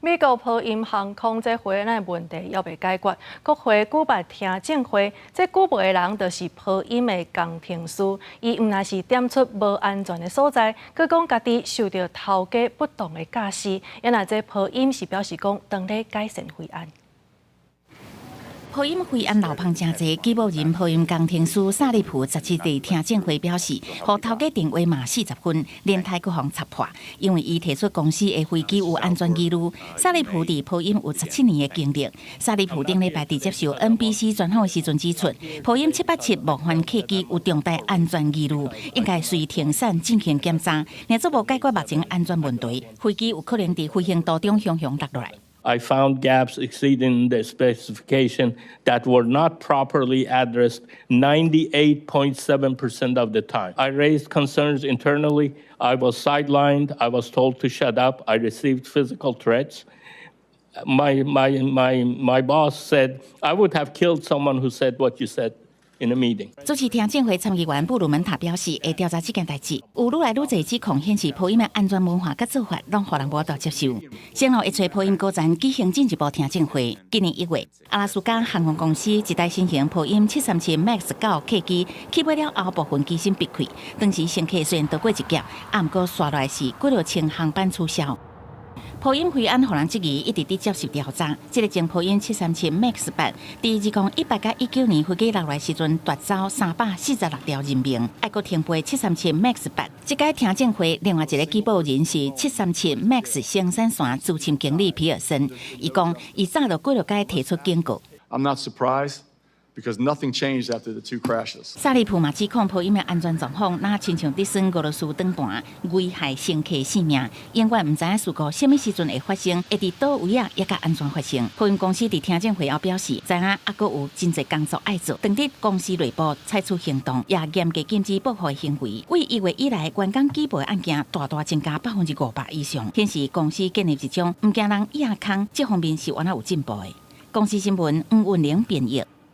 美國波音航空這飛安的問題猶未解決，國會舉辦聽證會，這舉報的人就是波音的工程師，伊毋但是點出無安全的所在，閣講家己受著頭家不當的教示，猶若這波音是表示講當咧改善飛安。波音飛安漏縫誠濟，舉報人波音工程師薩利普17佇聽證會表示，予頭家電話罵40分，輪胎閣予插破，因為伊提出公司的飛機有安全疑慮。薩利普佇波音有17年的經歷。薩利普頂禮拜佇接受 NBC 專訪的時陣指出，波音787夢幻客機有重大安全疑慮，應該隨停產進行檢查，若做無解決目前安全問題，飛機有可能佇飛行途中雄雄落落來。 I found gaps exceeding the specification that were not properly addressed 98.7% of the time. I raised concerns internally. I was sidelined. I was told to shut up. I received physical threats. My boss said, "I would have killed someone who said what you said in a meeting." 主持聽證會參議員布魯門塔表示，會調查這件代誌。有愈來愈濟指控顯示波音的安全文化佮做法，攏予人無法度接受。先後會揣波音高層舉行進一步聽證會。今年1月，阿拉斯加航空公司一台新型波音737 MAX 9客機起飛了後，部分機身爆開，當時乘客雖然逃過一劫，啊，毋過紲落來是幾落千航班取消。波音飛安予人質疑，一直佇接受調查。這个前波音737 MAX 8，佇2018佮19年飛機落來時陣，奪走346條人命，愛閣停飛737 MAX 8。這擺聽證會另外一个舉報人是737 MAX 生產線資深經理皮爾森，伊講伊早就幾落擺提出警告。 I'm not surprised, because nothing changed after the two crashes. 薩利普嘛指控波音的安全狀況，若親像佇耍俄羅斯轉盤，危害乘客性命，永遠毋知影事故啥物時陣會發生，會佇佗位啊，猶較按怎發生。波音公司佇聽證會後表示，知影猶閣有真濟工作愛做，當佇公司內部採取行動，也嚴格禁止報復行為。為1月以來，員工舉報案件大大增加500%以上，顯示公司建立一種毋驚人掖空，這方面是原來有進步的。公視新聞黃韻玲編譯。